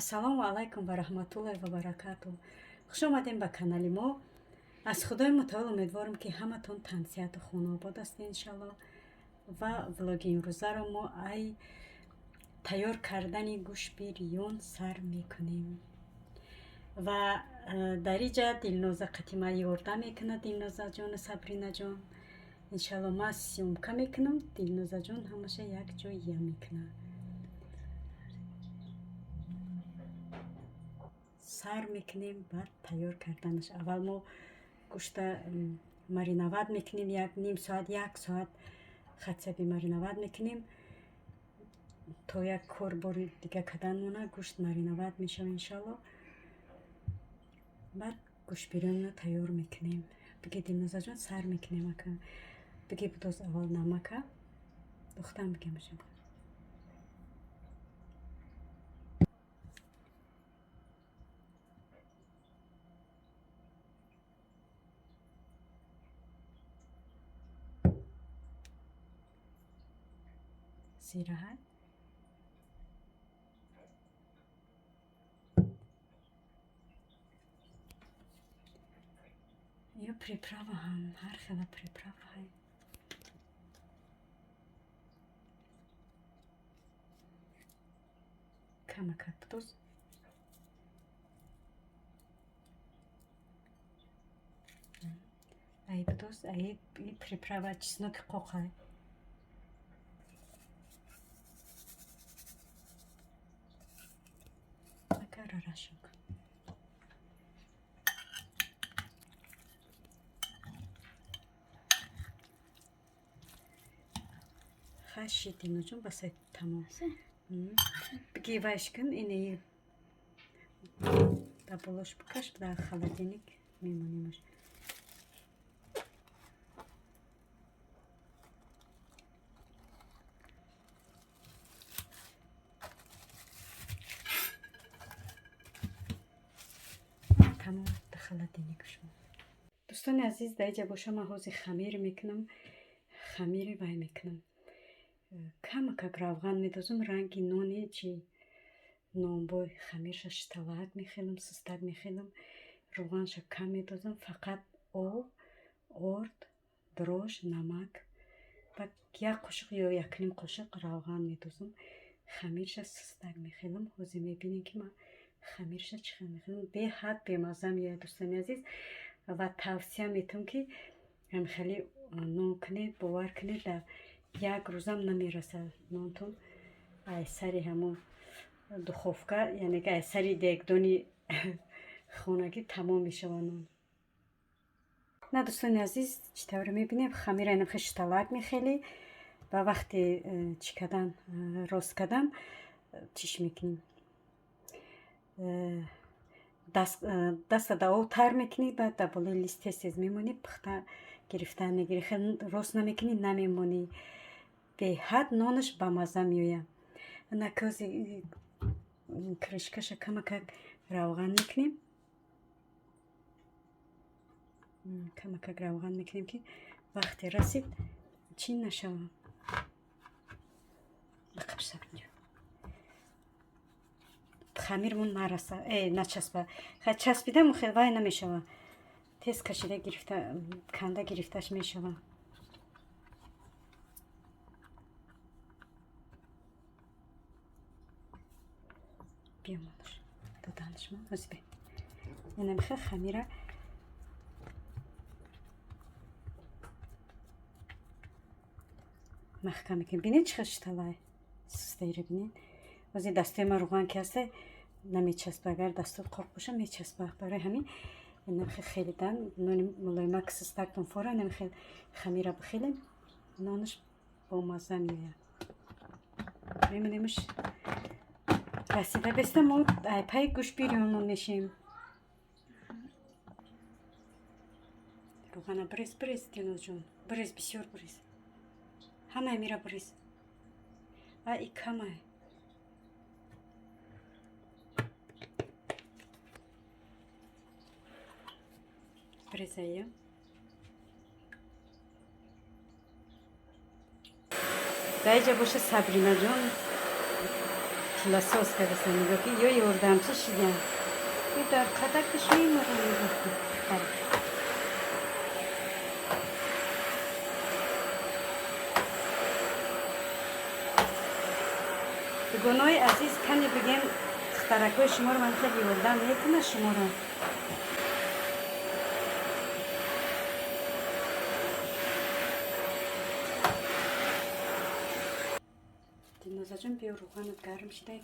Ассалому алайкум ва раҳматуллоҳи ва баракату. Хуш омадем ба канали мо. Аз Худои мутаол умедворам, ки ҳаматон тансиҳату хонаобод ҳастед, иншаллоҳ. Ва влоги имрӯзаро мо ай тайёр кардани гӯшт бирён сар мекунем. Ва дар иҷа Дилноза қатима ёрдам мекунад, Дилнозаҷону Сабринаҷон. Иншаллоҳ, ман съёмка мекунам, Дилнозаҷон ҳамаша як ҷой мекунад. Сар мекунем ба тайёр карданаш. Аввал мо гӯшта мариновать мекунем, як ним соат, як соат хотя бы мариновать мекунем, то як кор бори дига кардан монад, гӯшт мариновать мешава, иншаллоҳ. Баъд гӯштбирёнро тайёр мекунем. Биги, Дилнозаҷон, сар мекунем, ака. Биги, будоз аввал намака. Духтам бигемашам. Зираҳай. Ё приправа ҳам, ҳар хела приправа ҳай. Камакак будоз. Ай будоз, ай приправа чесноки қоқай. Ака, рарашон кун. Хаши, Дилноҷон, басай, тамом. Биги, вайш кун, инаи дар болош бикаш, дар холодильник мемонимаш. Тамом, дар холодильник шумо. Дӯстони азиз, дар иҷа боша ман ҳозир хамир мекунам, хамири вай мекунам. Камакак равған медозам, ранги нони чи нонбой хамирша шталак мехелам, систак мехелам, равғанша кам медозам, фақат об, орд, дрожж, намак, баъд як қошуқ ё якним қошуқ равған медозам. Хамирша систак мехелам. Ҳозир мебинем, ки ман хамирша чӣ хел мехелам. Беҳад бемазза меояд, дӯстони азиз, ва тавсия метавам, ки ҳамхеле нон кунед, бовар кунед, дар як рӯзам намерасад нонтон ай сари ҳамон духовка, яъне ки ай сари дегдони хонагӣ тамом мешавад нон. На, дӯстони азиз, чӣ тавре мебинем, хамира инам хел шталак мехелӣ ва вақте чӣ кардан, рост кардан, чиш мекунем. Даста дар об тар мекунӣ, баъд дар болои лист тез тез мемонӣ, пухта гирифта мегирӣ. Хел рост намекунӣ, намемонӣ. Беҳад нонаш бамазза меояд. Накози крышкаша камакак равған мекунем. Камакак равған мекунем, ки вақте расид, чӣ нашавад. Биқаб, Сабинҷон. Хамирмон нараса, начаспа. Хай, часпидам, хел вай намешава. Тез кашида гирифта, канда гирифташ мешава. Биёмонаш. Доданашмон. Ҳозир бе. Ина михел хамира маҳкам мекунем. Бинед, чӣ хел шталай. Систаира бинед. Ҳозир дастои ман равған ки ҳаста, намечаспа. Агар дастот қоқ боша, мечаспа. Барои ҳамин инам хел хелидан нони мулоимак систактон фора, инам хел хамира бихелем, нонаш бомазза меояд. Мемонемаш расида беста, мо ай пай гӯшт бирёнмон мешем. Равғана бирез, бирез, Дилнозҷон, бирез, бисёр бирез. Ҳамаи мира бирез. А и камай. Бирезая. Дар иҷа боша Сабринаҷон Пуласоз кардасан, нигоҳ ки ё ёрдамчи шидан. И дар қадакаш меморам, нигоҳ кун. Дугонаҳои азиз, кане бигем, духтаракҳои шуморо ман хеле ёрдам мекунад шуморо. Дилнозаҷон, биё, рӯғанат гарм шидай.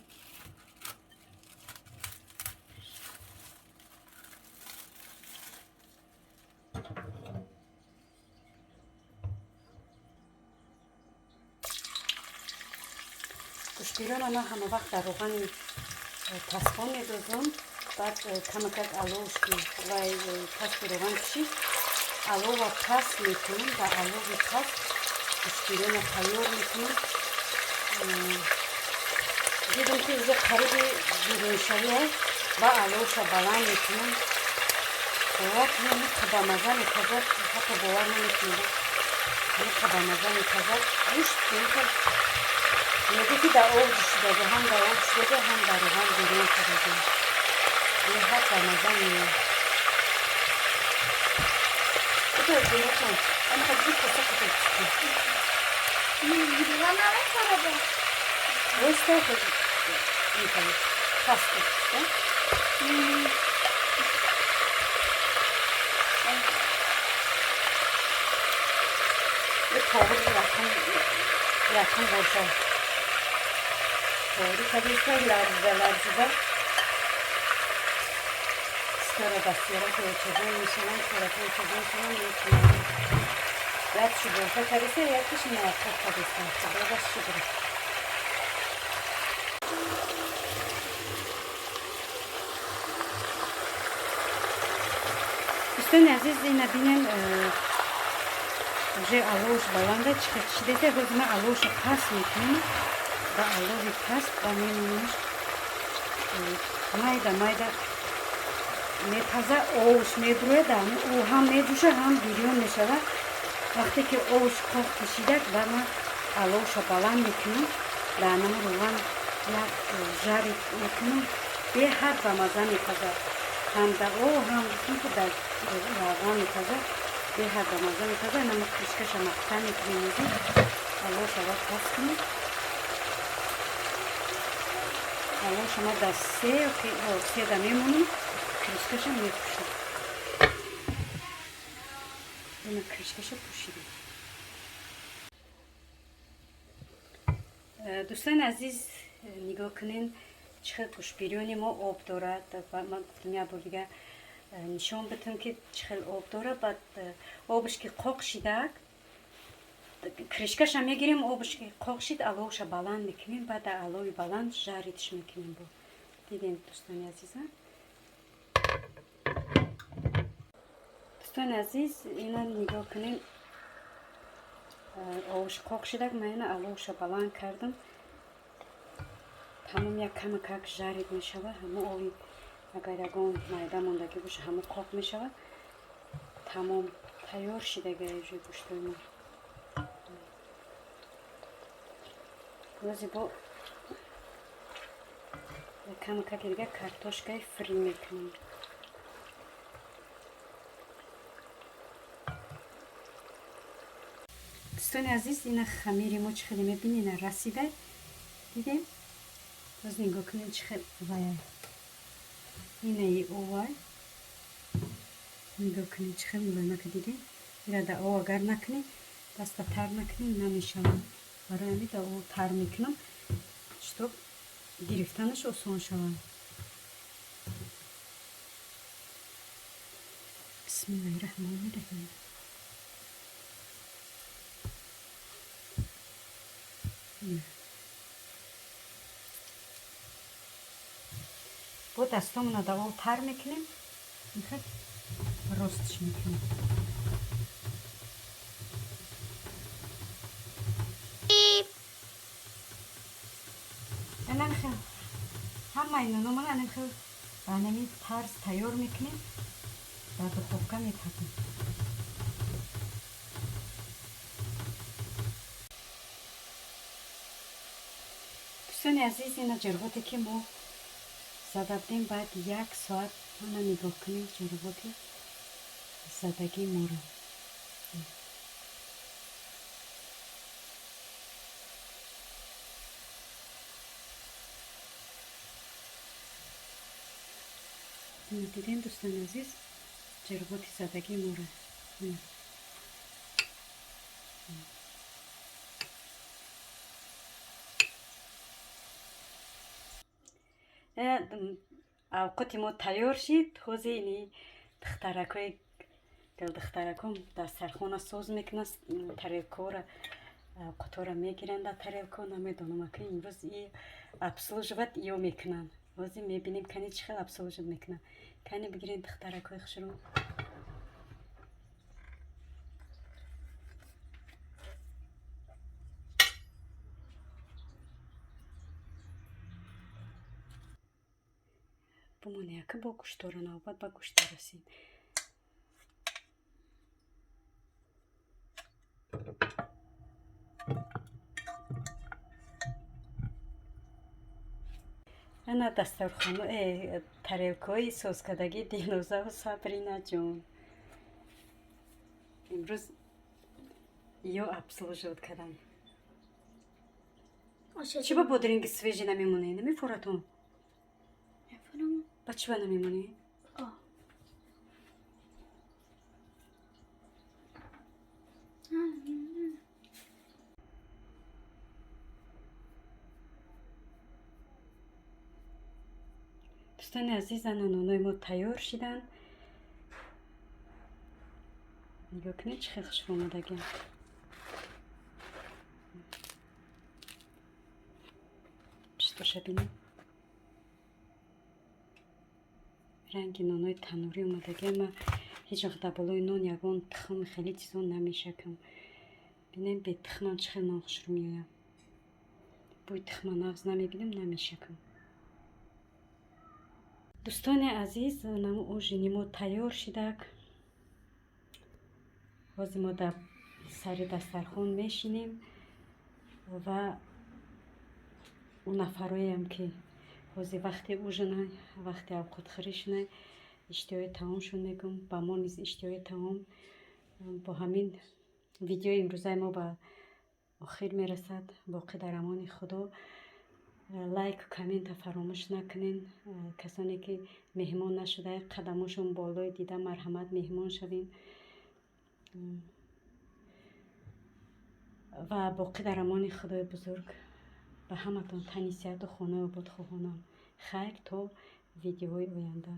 Гӯштбирёна ман ҳама вақт дар рӯғани пасхон медозам. Баъд камакак аловш ки вай пасти рӯған кишид, алова паст мекунам, ба алови паст гӯштбирёна тайёр мекунам. Дидам, ки уже қариби бирёншавӣ, ба аловша баланд мекунам. Бовар кунем, миқа бамаза мепазад, ҳатто бовар намекунед, миқа бамаза мепазад. Гӯшт мегӯ, ки дар об ҷӯшидаги, ҳам дар об ҷӯшидаги, ҳам дар рӯған бирён кардаги, беҳад бамаза меояд. Дилнозаҷон, амиқа биги, коса коса. Равған намехӯрад. Воста, паст. Товур якум боша. Товури кадиста ларзида ларзида. Скоро дастёраки очагон мешаванд, хӯраки очагон шаванд, мекунанд. Як шуборка кадиста, якиш муваққат кадиста. Худоба шукр. Дӯстони азиз, ина бинен, уже аловш баланда чидете. Ҳозир ман аловша паст мекунам, ба алови паст ба мемонаш, майда майда мепаза, овш мебурӯяд, ӯ ҳам меҷӯша, ҳам бирён мешавад. Вақте ки овш қоқ кашидак, ба ман аловша баланд мекунам, ба анам рӯған як жарить мекунам. Беҳад ба маза мепазад, ҳам дар ов, ҳам гуфтем, ки дар равған мепазад, беҳад ба маза мепазад. Инама крышкаша маҳкам мекунем, озӣ аловша аввал паст кунем. Аловша ма дар се седа мемонем, крышкаша мепӯшам. Ина, крышкаша пӯшидем. Дӯстони азиз, нигоҳ кунен, чӣ хел гӯштбирёни мо об дорад. Ман гуфтам, як бор дига нишон бидам, ки чӣ хел об дорад. Баъд обш ки қоқ шидак, крышкаша мегирем, обш ки қоқ шид, аловша баланд мекунем, баъд дар алови баланд жаритьш мекунем. Бо дидем, дӯстони азиза. Дӯстони азиз, ина нигоҳ кунем, овш қоқ шидак, ман ина аловша баланд кардам. Тамом, як камакак жарить мешавад. Ҳамо ови агар ягон майда мондагӣ боша, ҳамо қоқ мешавад. Тамом, тайёр шидаги уже гӯштои мо. Бози бо камакаки дига картошкаи фри мекунем. Дӯстони азиз, ина хамири мо чӣ хеле мебинед, ина расида, дидем. Боз нигоҳ кунед, чӣ хел вая, инаи овай, нигоҳ кунед, чӣ хел мулоимака, дидем. Ира дар ов агар накунӣ, даста тар накунӣ, намешавад. Барои ҳамин дар ов тар мекунам, чтоб гирифтанаш осон шавад. Бисмиллаҳи раҳмони раҳим. Бо дастомона дар об тар мекунем, инхел ростш мекунем. Анамхел ҳамаи нуномона анамхел ба анами тарз тайёр мекунем, дар духовка мепазем. Дӯстони азиз, ина ҷарғоте, ки мо зада будем, баъд як соат, ана нигоҳ кунем ҷарғоти задагии моро. Ина дидем, дӯстони азиз, ҷарғоти задагии моро. Авқоти мо тайёр шид. Ҳозир ини духтаракҳои дилдухтараком дастархона соз мекунад, тарелкора, авқотҳоро мегиранд дар тарелко. Намедонам, ака, имрӯз и обслуживать ё мекунанд. Ҳозир мебинем, кани чӣ хел обслуживать мекунанд. Кани бигирен, духтаракҳои хушрӯ. Бумоне, ака, бо гӯштора, навбат ба гӯшта расид. Ана дастархону тарелкаҳои созкардагии Дилнозаву Сабринаҷон. Имрӯз ё обслуживать кардам. Чӣ ба бодринги свежий намемонӣ? Намефоратон? Ба чӣ ба намемонӣ? Дӯстони азиз, ана нонои мо тайёр шиданд. Нигоҳ кунед, чӣ хел хушрӯ омадагиам. Пиштоша бинед, ранги нонои танӯрӣ омадагиам. Ма ҳеҷ вақт дар болои нон ягон тухм, хеле чизо намешакам. Бинем, бетухмам чӣ хел нон хушрӯ меояд. Бӯи тухма нағз намебинам, намешакам. Дӯстони азиз, наму ужини мо тайёр шидак. Ҳозир мо дар сари дастархон мешинем ва он нафароеам, ки ҳозир вақти ужина, вақти авқотхӯрӣ шунай, иштиҳои таомшон мегӯм. Ба мо низ иштиҳои таом. Бо ҳамин видеои имрӯзаи мо ба охир мерасад. Боқӣ дар амони Худо. Лайку коммента фаромӯш накунен. Касоне, ки меҳмон нашуда, қадамошон болои дида, марҳамат, меҳмон шавем. Ва боқӣ дар амони Худои бузург. Ба ҳаматон тани сиҳату хонаи обод хоҳонам. Хайр, то видеоҳои оянда.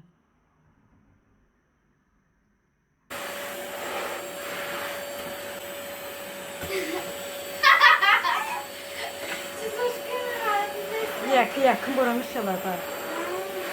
Як якум бора мешавад.